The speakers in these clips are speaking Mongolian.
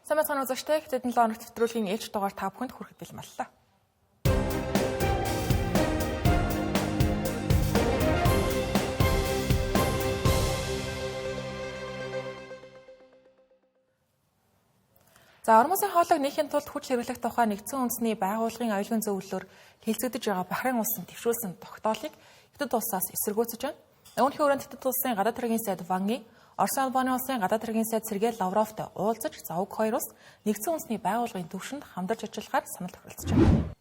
Сайн байцгаана үзэгчдээ. Хэдэн 7 хоногт нэвтрүүлгийн ээлж дугаар та бүхэнд хүрэхэд бэлэн боллоо. За Ормузын хоолойг нээхийн тулд хүч хэрэглэх тухай нэгдсэн үндэсний байгууллагын аюулгүй зөвлөлөөр хэлцэгдэж байгаа Бахрейн улсын дэвшүүлсэн тогтоолыг Хятад улсаас эсэргүүцэж байна. Үүнийхээ өрөөнд Хятад улсын гадаад хэргийн сайд Ван И, Оросын холбооны улсын гадаад хэргийн сайд Сергей Лавровтой уулзаж зовг хоёр улс нэгдсэн үндэсний байгууллагын түвшинд хамтарч ажиллахаар санал тохиролцож байна.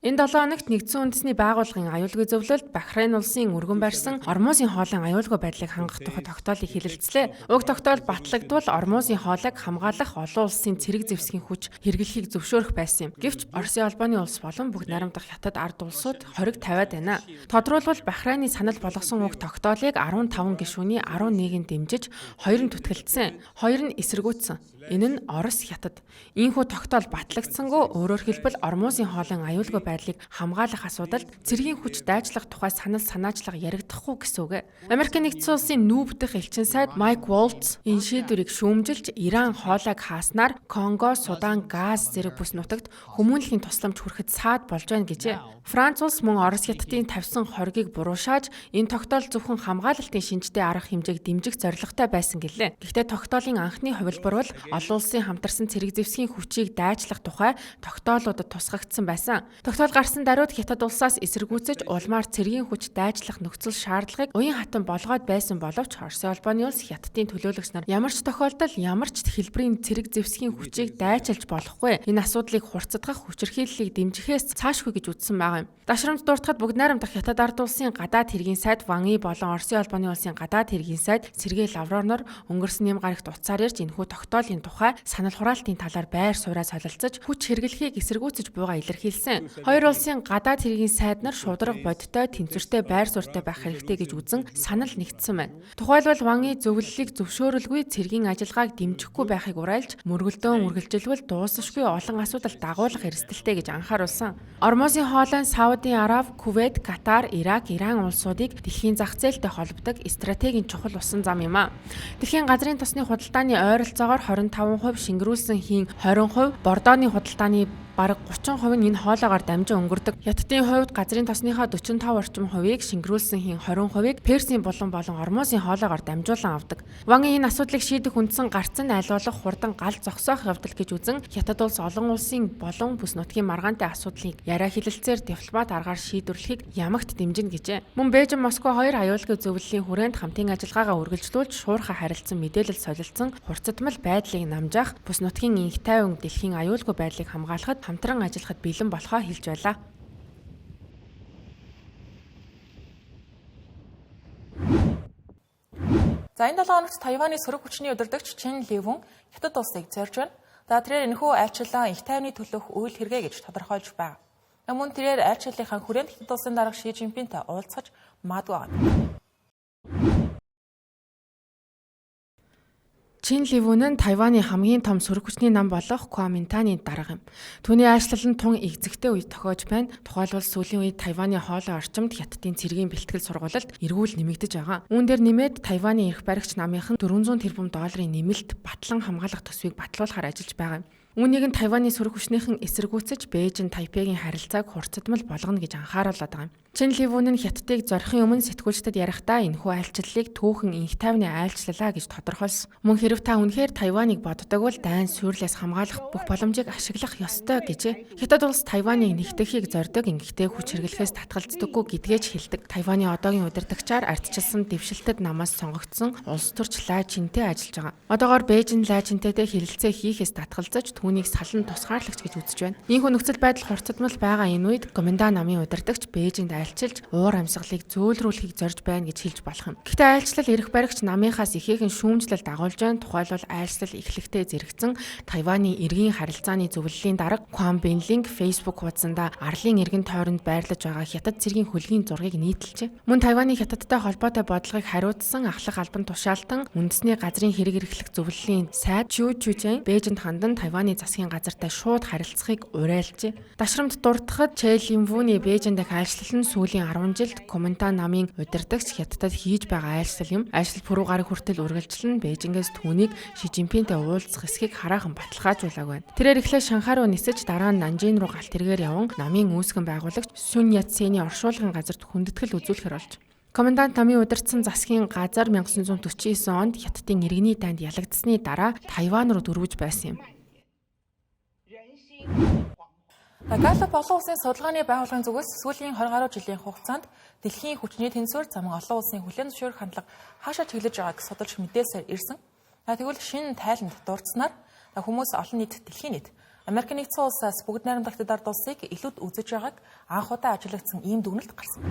Энэ 7 хоногт нэгдсэн үндэсний байгууллагын аюулгүй зөвлөлд Бахрейн улсын өргөн барьсан Ормузын хоолын аюулгүй байдлыг хангах тухай тогтоолыг хэлэлцлээ. Уг тогтоол батлагдвал Ормузын хоолойг хамгаалах олон улсын цэрэг зэвсгийн хүч хэрэглэхийг зөвшөөрөх байсан юм. Гэвч Оросын холбооны улс болон бүх найрамдах Хятад ард улсууд хориг тавиад байна. Тодруулбал Бахрейны санал болгосон уг тогтоолыг 15 гишүүний 11-нд дэмжиж, 2 нь түтгэлдсэн, 2 нь эсэргүүцсэн. Энэ нь Орос Хятад. Ийхүү тогтоол батлагдсангүй, өөрөөр хэлбэл Ормузын хоолын аюулгүй байдлыг хамгаалах асуудалд цэргийн хүч дайчлах тухай санал санаачлага яригдахгүй гэсэн үг. Америкийн нэгдсэн улсын нүүб дэх элчин сайд Майк Волтс энэ шийдвэрийг шүүмжилж Иран хоолойг хааснаар Конго, Судан, Газ зэрэг бүс нутагт хүмүүнлэгийн тусламж хүрэхэд саад болж байна гэжээ. Франц улс мөн Орос Хятадын тавьсан хоргийг буруушааж энэ тогтоол зөвхөн хамгаалалтын шинжтэй арга хэмжээг дэмжих зорилготой байсан гэлээ. Гэхдээ тогтоолын анхны хувилбар бол олон улсын хамтарсан цэрэг зэвсгийн хүчийг дайчлах тухай тогтоолуудад тусгагдсан байсан. Тогтоол гарсан даруйд Хятад улсаас эсэргүүцэж улмаар цэргийн хүч дайчлах нөхцөл шаардлагыг уян хатан болгоод байсан боловч Оросын холбооны улс Хятадын төлөөлөгч нар ямар ч тохиолдолд ямар ч хэлбэрийн цэрэг зэвсгийн хүчийг дайчилж болохгүй. Энэ асуудлыг хурцдах хүчирхийллийг дэмжихээс цаашгүй гэж үзсэн байгаа юм. Дашрамд дуртахад бүгд найрамдах Хятад ард улсын гадаад хэргийн сайд Ван И болон Оросын холбооны улсын гадаад хэргийн сайд Сергей Лавров нар өнгөрсөн нэм гарагт утсаар ярьж энэхүү тогтоолын тухай санал хураалтын талаар байр сууриа солилцож хүч хэрэглэхийг эсэргүүцэж буйгаа илэрхийлсэн. Хоёр улсын гадаад хэргийн сайд нар шударга бодиттой тэнцвэртэй байр суурьтай байх хэрэгтэй гэж үзэн санал нэгдсэн байна. Тухайлбал Ван И зөвлөлийг зөвшөөрөлгүй цэргийн ажиллагааг дэмжихгүй байхыг уриалж мөргөлдөөн үргэлжилвэл дуусашгүй олон асуудал дагуулах эрсдэлтэй гэж анхааруулсан. Ормузын хоолой нь Саудын Араб, Кувейт, Катар, Ирак, Иран улсуудыг дэлхийн зах зээлтэй холбодог стратегийн чухал усан зам юм а. Дэлхийн газрын тосны худалдааны ойролцоогоор 25% шингэрүүлсэн хийн 20%, Бордоны худалдааны бараг 30% нь энэ хоолоогоор дамжин өнгөрдөг. Хятадын хувьд газрын тосныхоо 45 орчим хувийг шингэрүүлсэн хийн 20%-ийг Персийн булан болон Ормузын хоолоогоор дамжуулан авдаг. Ван энэ асуудлыг шийдэх үндсэн гарц нь аль болох хурдан гал зогсоох явдал гэж үзэн Хятад улс олон улсын болон бүс нутгийн маргаантай асуудлыг яриа хэлэлцээр дипломат аргаар шийдвэрлэхийг ямагт дэмжинэ гэжээ. Мөн Бээжин Москва хоёр аюулгүй зөвлөлийн хүрээнд хамтын ажиллагаагаа үргэлжлүүлж шуурхай харилцан мэдээлэл солилцсон хурцдмал байдлыг намжаах бүс нутгийн инх тайван дэлхийн аюулгүй байдлыг хамгаалахад хамтран ажиллахад бэлэн болохоо хэлж байлаа. За энэ 7 хоногт Тайваны сөрөг хүчний удирдагч Чен Ливүн Хятад улсыг зорж байна. За тэрээр энэхүү айлчлалаа инх тайвны төлөөх үйл хэрэгэ гэж тодорхойлж байна. Мөн тэрээр айлчлалынхаа хүрээнд Хятад улсын дарга Ши Жинпинтэй уулзах магадгүй байна. Чин Ливүн нь Тайваны хамгийн том сөрөг хүчний нам болох Куаминтаны дарга юм. Түүний айлчлал нь тун эгзэгтэй үе тохиож байна. Тухайлбал сүүлийн үед Тайваны хоолой орчимд Хятадын цэргийн бэлтгэл сургуулалт эргүүл нэмэгдэж байгаа. Үүн дээр нэмээд Тайваны эрх баригч намынхан 400 тэрбум долларын нэмэлт батлан хамгаалах төсвийг батлуулахаар ажиллаж байгаа юм. Үүнийг нь Тайваны сөрөг хүчнийхэн эсэргүүцэж Бээжин Тайпегийн харилцааг хурцдмал болгоно гэж анхааруулад байгаа юм. Чин Ливүн нь Хятадыг зорихын өмнө сэтгүүлчдэд ярихдаа энэхүү айлчлалыг түүхэн инх тайвны айлчлалаа гэж тодорхойлсон. Мөн хэрв та үнэхээр Тайваныг боддог бол дайн сүйрлээс хамгаалах бүх боломжийг ашиглах ёстой гэжээ. Хятад улс Тайваныг нэгтгэхийг зорддог, ингэхдээ хүч хэрэглэхээс татгалздаггүй гэдгээ ч хэлдэг. Тайваны одоогийн удирдагчаар ардчилсан дэвшилтэд намаас сонгогдсон улс төрч Лай Чинтэй ажиллаж байгаа. Одоогоор Бээжин Лай Чинтэйтэй хэлэлцээ хийхээс татгалзаж түүнийг салан тусгаарлагч гэж үзэж байна. Ийхүү нөхцөл байдал хурцдмал байгаа энэ үед Гоминда намын удирдагч Бээжинд айлчилж уур амьсгалыг зөөлрүүлэхийг зорж байна гэж хэлж болох юм. Гэхдээ айлчлал эрх баригч намынхаас ихээхэн шүүмжлэл дагуулж байна. Тухайлбал айлчлал эхлэхдээ зэрэгцэн Тайваны эргийн харилцааны зөвлөлийн дарга Кван Бенлинг Facebook хуудсандаа арлын эргэн тойронд байрлаж байгаа Хятад цэргийн хөлгийн зургийг нийтэлжээ. Мөн Тайваны Хятадтай холбоотой бодлогыг хариуцсан ахлах албан тушаалтан үндэсний газрын хэрэг эрхлэх зөвлөлийн сайд Чүү Чүжэн Бээжинд хандан Тайваны засгийн газартай шууд харилцахыг уриалжээ. Дашрамд дурдахад Чэ Линвүний Бээжин дэх айлчлал нь сүүлийн 10 жилд Куминтан намын удирдагч Хятадад хийж байгаа айлсал юм. Айлсал пүрэв гараг хүртэл үргэлжлэн Бээжингээс түүнийг Ши Жинпинтэй уулзах эсхийг хараахан баталгаажуулаагүй байна. Тэрээр эхлээд Шанхай руу нисэж дараа нь Нанжин руу галт тэргээр яван намын үүсгэн байгуулагч Сунь Ятсений оршуулгын газарт хүндэтгэл үзүүлэхээр болж. Командант намын удирдсан засгийн газар 1949 онд Хятадын иргэний дайнд ялагдсаны дараа Тайван руу дөрвөж байсан юм. Галлуп олон улсын судалгааны байгууллагын зүгээс сүүлийн 20 гаруй жилийн хугацаанд дэлхийн хүчний тэнцвэр заман олон улсын хүлээн зөвшөөрөх хандлага хаашаа чиглэж байгааг судалж мэдээлсээр ирсэн. Тэгвэл шинэ тайланд дурдсанаар хүмүүс олон нийт дэлхийн нийт Америк нэгдсэн улсаас бүгд найрамдах Хятад ард улсыг илүүд үзэж байгааг анх удаа ажиглагдсан ийм дүгнэлт гарсан.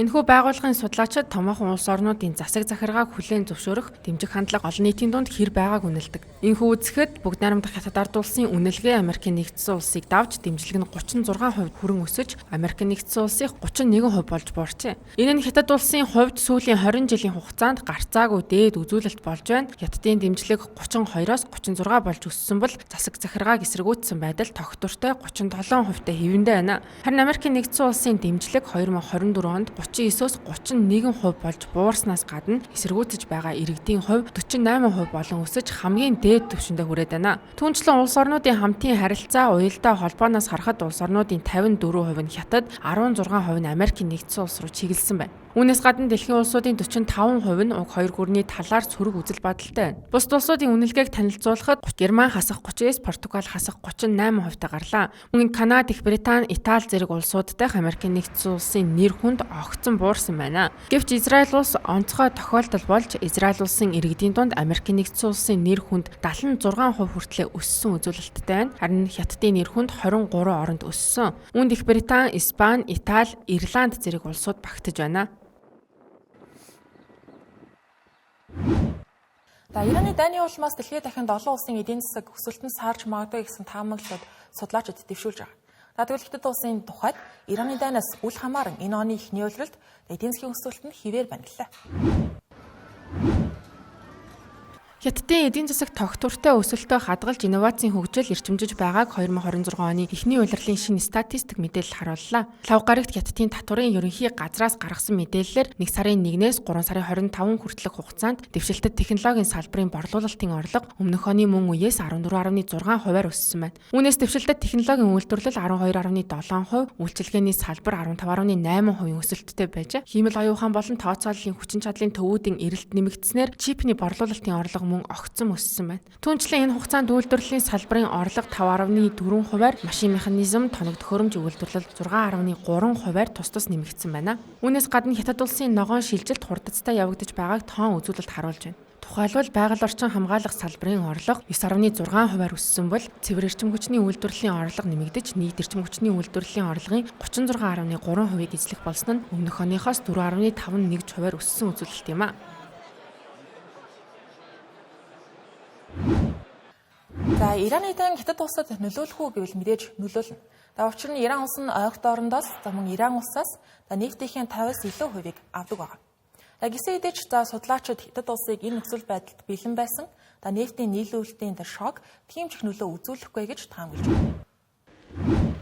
Энэхүү байгууллагын судлаачид томоохон улс орнуудын засаг захиргааг хүлээн зөвшөөрөх дэмжих хандлага олон нийтийн дунд хэр байгааг үнэлдэг. Энэхүү үзэхэд бүгд найрамдах Хятад ард улсын үнэлгээ Америкийн нэгдсэн улсыг давж дэмжлэг нь 36% хүрэн өсөж Америкийн нэгдсэн улсын 31% болж буурчээ. Энэ нь Хятад улсын хувьд сүүлийн 20 жилийн хугацаанд гарцаагүй дээд үзүүлэлт болж байна. Хятадын дэмжлэг 32-оос 36 болж өссөн бол засаг захиргааг эсэргүүцсэн байдал тогтвортой 37%-тай хэвэндээ байна. Харин Америкийн нэгдсэн улсын дэмжлэг 2024 онд 39-өөс 31% болж буурснаас гадна эсэргүүцэж байгаа иргэдийн хувь 48% болон өсөж хамгийн дээд түвшиндээ хүрээд байна. Түүнчлэн улс орнуудын хамтын харилцаа уялдаа холбооноос харахад улс орнуудын 54% нь Хятад, 16% нь Америкийн нэгдсэн улс руу чиглэсэн байна. Үүнээс гадна дэлхийн улсуудын 45% нь уг хоёр гүрний талаар сөрөг үзэл бодолтой байна. Бусад улсуудын үнэлгээг танилцуулахад Герман хасах 39, Португал хасах 38%-тай гарлаа. Мөн Канада, Их Британи, Итали зэрэг улсуудтай Америкийн нэгдсэн улсын нэр хүнд огцон буурсан байна. Гэвч Израиль улс онцгой тохиолдол болж Израиль улсын иргэдийн дунд Америкийн нэгдсэн улсын нэр хүнд 76% хүртлээр өссөн үзүүлэлттэй байна. Харин Хятадын нэр хүнд 23 оронд өссөн. Үүнд Их Британи, Испани, Итали, Ирланд зэрэг улсууд багтаж байна. За Ираны дайны улмаас дэлхийд дахинд олон улсын эдийн засаг өсөлтөнд саарж магадгүй гэсэн таамаглалууд судлаачид дэвшүүлж байгаа. За тэгвэл Хятад улсын тухайд Ираны дайнаас үл хамааран энэ оны эхний улиралд эдийн засгийн өсөлт нь хэвээр байна гэлээ. Хятадын эдийн засаг тогтвортой өсөлтөө хадгалж инновацийн хөгжил эрчимжиж байгааг 2026 оны эхний улирлын шинэ статистик мэдээлэл харууллаа. Лав гарагт Хятадын татварын ерөнхий газраас гаргасан мэдээллээр 1 сарын 1-ээс 3 сарын 25 хүртэлх хугацаанд дэвшилтэт технологийн салбарын борлуулалтын орлого өмнөх оны мөн үеэс 14.6%-аар өссөн байна. Үүнээс дэвшилтэт технологийн үйлдвэрлэл 12.7%, үйлчилгээний салбар 15.8% өсөлттэй байжээ. Хиймэл оюун ухаан болон тооцооллын хүчин чадлын төвүүдийн эрэлт нэмэгдснээр чипний борлуулалтын орлого мөн огцом өссөн байна. Түүнчлэн энэ хугацаанд үйлдвэрлэлийн салбарын орлого 5.4%-аар, машин механизм, тоног төхөөрөмж үйлдвэрлэл 6.3%-аар тус тус нэмэгдсэн байна. Үүнээс гадна Хятад улсын ногоон шилжилт хурдацтай явагдаж байгааг тоон үзүүлэлт харуулж байна. Тухайлбал байгаль орчин хамгаалах салбарын орлого 9.6%-аар өссөн бол цэвэр эрчим хүчний үйлдвэрлэлийн орлого нэмэгдэж нийт эрчим хүчний үйлдвэрлэлийн орлогын 36.3%-ийг эзлэх болсон нь өмнөх оныхоос 4.51%-аар өссөн үзүүлэлт юм а. За Ираны дайн Хятад улсад нөлөөлөх үү гэвэл мэдээж нөлөөлнө. За учир нь Иран улс нь ойрт орондоос за мөн Иран улсаас за нефтийн 50-аас илүү хувийг авдаг байгаа. За гисэн хэдий ч за судлаачид Хятад улсыг энэ нөхцөл байдалд бэлэн байсан. За нефтийн нийлүүлэлтийн шок тийм ч их нөлөө үзүүлэхгүй гэж таамаглаж байна.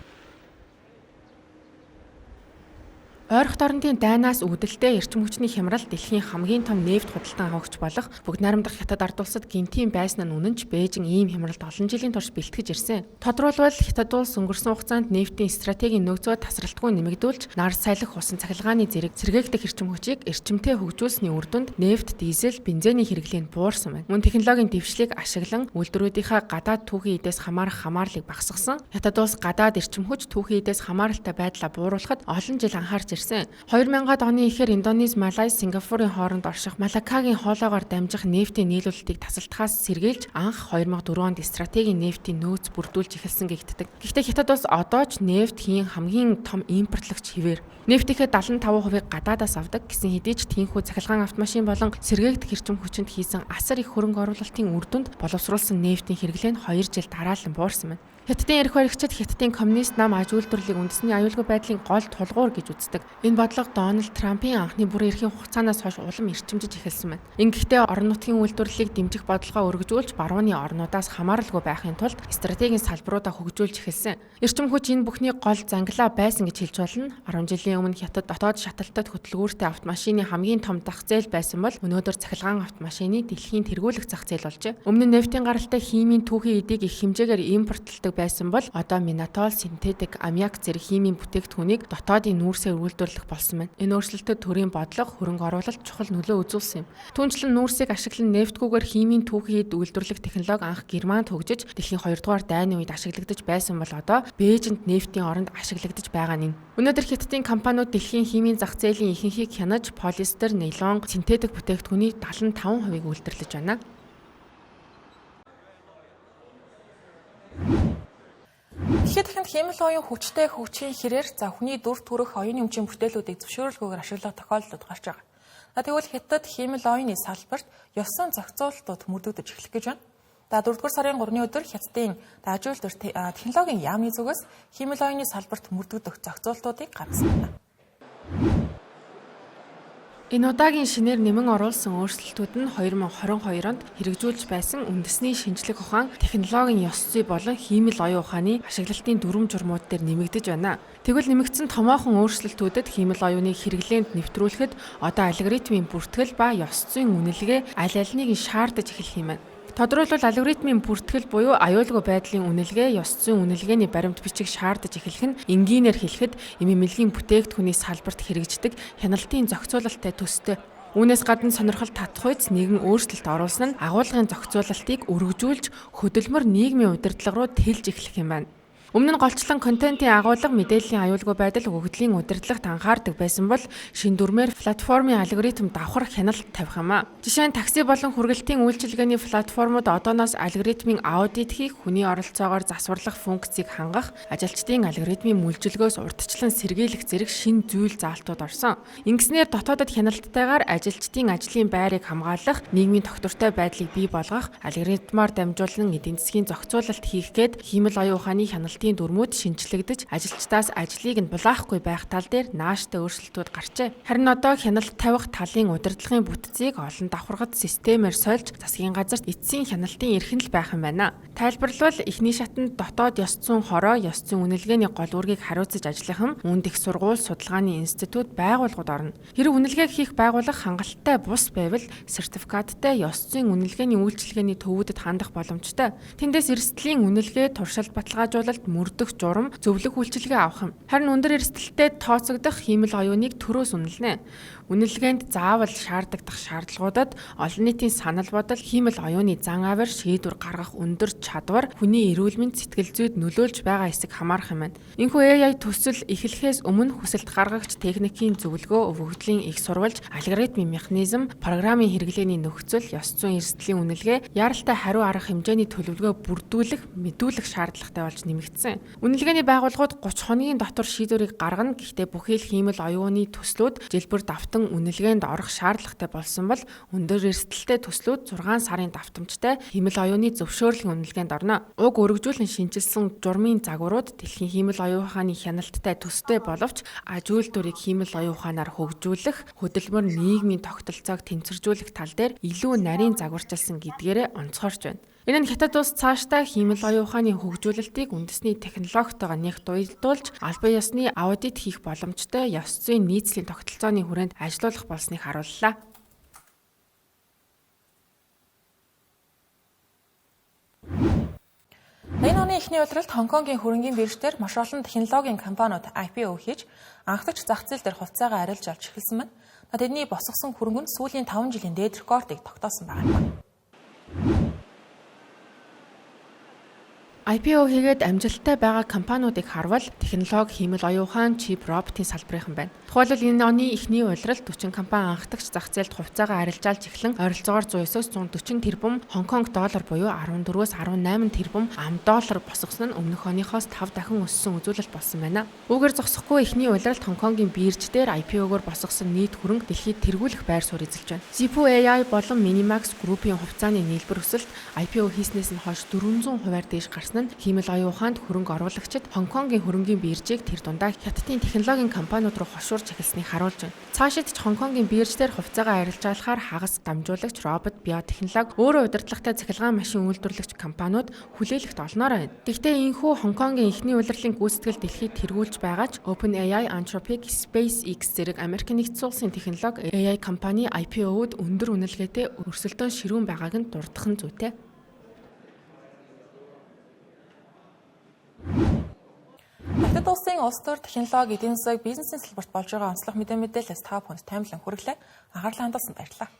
Ойрхот орондын дайнаас үүдэлтэй эрчим хүчний хямрал дэлхийн хамгийн том нефть худалдан авагч болох бүгд найрамдах Хятад ард улсад гэмтийн байсан нь үнэн ч Бээжин ийм хямралд олон жилийн турш бэлтгэж ирсэн. Тодруулбал Хятад улс өнгөрсөн хугацаанд нефтийн стратегийн нөөцөө тасралтгүй нэмэгдүүлж нар салхи, усан цахилгааны зэрэг сэргээгдэх эрчим хүчийг эрчимтэй хөгжүүлсэний үр дүнд нефть, дизель, бензиний хэрэглээнд буурсан байна. Мөн технологийн дэвшлийг ашиглан үйлдвэрүүдийнхээ гадаад түүхийн эдээс хамаарах хамаарлыг багасгасан. Хятад улс гадаад эрчим хүч түүхийн эдээс хамааралтай байдлаа бууруулахад олон жил анхаарч ирсэн. 2000-ад оны эхээр Индонез, Малайз, Сингапурын хооронд орших Малакагийн хоолоогоор дамжих нефтийн нийлүүлэлтийг тасалтахаас сэргийлж анх 2004 онд стратегийн нефтийн нөөц бүрдүүлж эхэлсэн гэгддэг. Гэхдээ Хятад улс одоо ч нефтийн хамгийн том импортлогч хэвээр. Нефтийнхээ 75%-ыг гадаадаас авдаг гэсэн хэдий ч тийхүү цахилгаан автомашин болон сэргээгдэх эрчим хүчинд хийсэн асар их хөрөнгө оруулалтын үр дүнд боловсруулсан нефтийн хэрэглээ нь 2 жил дараалан буурсан байна. Хятадын эрх баригчид Хятадын коммунист нам аж үйлдвэрлэлийг үндэсний аюулгүй байдлын гол тулгуур гэж үздэг. Энэ бодлого Дональд Трампын анхны бүрэн эрхийн хугацаанаас хойш улам эрчимжиж эхэлсэн байна. Ингэхдээ орон нутгийн үйлдвэрлэлийг дэмжих бодлогоо өргөжүүлж барууны орнуудаас хамааралгүй байхын тулд стратегийн салбаруудаа хөгжүүлж эхэлсэн. Эрчим хүч энэ бүхний гол зангилаа байсан гэж хэлж болно. 10 жилийн өмнө Хятад дотоод шаталтад хөдөлгүүртэй автомашины хамгийн том зах зээл байсан бол өнөөдөр цахилгаан автомашины дэлхийн тэргүүлэх зах зээл болжээ. Өмнө нь нефтийн гаралтай химийн түүхийн эдийг их хэмжээгээр импортлдог байсан бол одоо минатол, синтетик, аммиак зэрэг химийн бүтээгдэхүүнийг дотоодын нүүрсээр үйлдвэрлэх болсон байна. Энэ өөрчлөлтөд төрийн бодлого, хөрөнгө оруулалт чухал нөлөө үзүүлсэн юм. Түүнчлэн нүүрсийг ашиглан нефтгүйгээр химийн түүхийн эд үйлдвэрлэх технологи анх Германд хөгжиж дэлхийн 2 дугаар дайны үед ашиглагдаж байсан бол одоо Бээжинд нефтийн оронд ашиглагдаж байгаа нь. Өнөөдөр Хятадын компаниуд дэлхийн химийн зах зээлийн ихэнхийг хянаж полиэстер, нейлон, синтетик бүтээгдэхүүний 75%-ийг үйлдвэрлэж байна. Дэлхийд дахинд хиймэл оюун хүчтэй хөгжихийн хэрээр за хүний дүр төрх оюуны өмчийн бүтээлүүдийг зөвшөөрөлгүйгээр ашиглах тохиолдлууд гарч байгаа. Тэгвэл Хятад хиймэл оюуны салбарт ёс зүйн зохицуултууд мөрдөгдөж эхлэх гэж байна. За 4-р сарын 3-ны өдөр Хятадын аж үйлдвэр технологийн яамны зүгээс хиймэл оюуны салбарт мөрдөгдөх зохицуултуудыг гаргасан байна. Энэ удаагийн шинээр нэмэн оруулсан өөрчлөлтүүд нь 2022 онд хэрэгжүүлж байсан үндэсний шинжлэх ухаан, технологийн ёс зүй болон хиймэл оюун ухааны ашиглалтын дүрэм журмууд дээр нэмэгдэж байна. Тэгвэл нэмэгдсэн томоохон өөрчлөлтүүдэд хиймэл оюуныг хэрэглээнд нэвтрүүлэхэд одоо алгоритмын бүртгэл ба ёс зүйн үнэлгээ аль альнийг нь шаардаж эхлэх юм байна. Тодорхойлбол алгоритмын бүртгэл буюу аюулгүй байдлын үнэлгээ, ёс зүйн үнэлгээний баримт бичиг шаардаж эхлэх нь энгийнээр хэлэхэд эмэмлэгийн бүтээгдэхүүний салбарт хэрэгждэг хяналтын зохицуулалттай төстэй. Үүнээс гадна сонирхол татах үйц нэгэн өөрчлөлт оруулсан нь агуулгын зохицуулалтыг өргөжүүлж хөдөлмөр нийгмийн удирдлага руу тэлж эхлэх юм байна. Өмнө нь голчлон контентын агуулга, мэдээллийн аюулгүй байдал, өгөгдлийн удирдлагт анхаардаг байсан бол шинэ дүрмээр платформын алгоритм давхар хяналт тавих юм а. Жишээ нь такси болон хүргэлтийн үйлчилгээний платформуд одооноос алгоритмын аудит хийх, хүний оролцоогоор засварлах функцийг хангах, ажилчдын алгоритмын мүлжлгөөс урдчлан сэргийлэх зэрэг шинэ зүйл заалтууд орсон. Ингэснээр дотоодод хяналттайгаар ажилчдын ажлын байрыг хамгаалах, нийгмийн тогтвортой байдлыг бий болгох, алгоритмаар дамжуулан эдийн засгийн зохицуулалт хийх гээд хиймэл оюун ухааны хяналт дүрмүүд шинчлэгдэж ажилчдаас ажлыг нь булаахгүй байх тал дээр нааштай өөрчлөлтүүд гарчээ. Харин одоо хяналт тавих талын удирдлагын бүтцийг олон давхаргад системээр сольж засгийн газарт эцсийн хяналтын эрх нь л байх юм байна. Тайлбарлавал эхний шатанд дотоод ёс зүйн хороо, ёс зүйн үнэлгээний гол үүргийг хариуцаж ажиллах юм үүнд их сургууль, судалгааны институт, байгууллагууд орно. Хэрэв үнэлгээг хийх байгууллага хангалттай бус байвал сертификаттай ёс зүйн үнэлгээний үйлчилгээний төвүүдэд хандах боломжтой. Тэндээс эрсдлийн үнэлгээ, туршилт баталгаажуулалт, мөрдөх журам, зөвлөх үйлчилгээ авах юм. Харин өндөр эрсдэлтэй тооцогдох хиймэл оюуныг төрөөс үнэлнэ. Үнэлгээнд заавал шаардагдах шаардлагуудад олон нийтийн санал бодол, хиймэл оюуны зан авир, шийдвэр гаргах өндөр чадвар, хүний эрүүл мэнд, сэтгэл зүйд нөлөөлж байгаа хэсэг хамаарах юм байна. Энэхүү AI төсөл эхлэхээс өмнө хүсэлт гаргагч техникийн зөвлөгөө, өгөгдлийн их сурвалж, алгоритмын механизм, программын хэрэглээний нөхцөл, ёс зүйн эрсдлийн үнэлгээ, яаралтай хариу арга хэмжээний төлөвлөгөө бүрдүүлэх, мэдүүлэх шаардлагатай болж нэмэгдсэн. Үнэлгээний байгууллагууд 30 хоногийн дотор шийдвэрийг гаргана. Гэхдээ бүхий л хиймэл оюуны төслүүд жил бүр давтан үнэлгээнд орох шаардлагатай болсон бол өндөр эрсдэлтэй төслүүд 6 сарын давтамжтай хиймэл оюуны зөвшөөрлийн үнэлгээнд орно. Уг өргөжүүлэн шинэчилсэн журмын загварууд дэлхийн хиймэл оюун ухааны хяналттай төстэй боловч аж үйлдвэрийг хиймэл оюун ухаанаар хөгжүүлэх, хөдөлмөр нийгмийн тогтолцоог тэнцвэржүүлэх тал дээр илүү нарийн загварчилсан гэдгээрээ онцгойрч байна. Энэ нь Хятад улс цаашдаа хиймэл оюун ухааны хөгжүүлэлтийг үндэсний технологитойгоо нэг дуялдуулж албан ёсны аудит хийх боломжтой ёс зүйн нийцлийн тогтолцооны хүрээнд ажилуулах болсныг харууллаа. Энэ оны эхний улиралд Хонконгийн хөрөнгийн бирж дээр маш олон технологийн компаниуд IPO хийж анхдагч зах зээл дээр хувьцаагаа арилж авч эхэлсэн байна. Тэдний босгосон хөрөнгө нь сүүлийн 5 жилийн дээд рекордыг тогтоосон байна. IPO хийгээд амжилттай байгаа компаниудыг харвал технологи, хиймэл оюун ухаан, чип, роботын салбарынхан байна. Тухайлбал энэ оны эхний улиралд 40 компани анхдагч зах зээлд хувьцаагаа арилжаалж эхлэн ойролцоогоор 109-өөс 140 тэрбум Хонконг доллар буюу 14-өөс 18 тэрбум ам доллар босгосон нь өмнөх оныхоос 5 дахин өссөн үзүүлэлт болсон байна. Үүгээр зогсохгүй эхний улиралд Хонконгийн бирж дээр IPO-гоор босгосон нийт хөрөнгө дэлхийд тэргүүлэх байр суурь эзэлж байна. Zippo AI болон Minimax Group-ийн хувьцааны нийлбэр өсөлт IPO хийснээс нь хойш 400%-аар дээш гарсан нь хиймэл оюун ухаанд хөрөнгө оруулагчид Хонконгийн хөрөнгийн биржийг тэр дундаа Хятадын технологийн компаниуд руу хошуурч эхэлснийг харуулж байна. Цаашид ч Хонконгийн бирж дээр хувьцаагаа арилжаалахаар хагас дамжуулагч робот, биотехнологи, өөрөө удирдлагатай цахилгаан машин үйлдвэрлэгч компаниуд хүлээлгт олноор байна. Гэхдээ энэхүү Хонконгийн эхний улирлын гүйцэтгэл дэлхийд тэргүүлж байгаа ч OpenAI, Anthropic, SpaceX зэрэг Америк нэгдсэн улсын технологи AI компани IPO-д өндөр үнэлгээтэй өрсөлдөөн ширүүн байгааг нь дурдах нь зүйтэй. Хятад улсын улс төр технологи, эдийн засаг, бизнесийн салбарт болж байгаа онцлог мэдээлэлээс та бүхэнд таймлан хүргэлээ. Анхаарлаа хандуулсанд баярлалаа.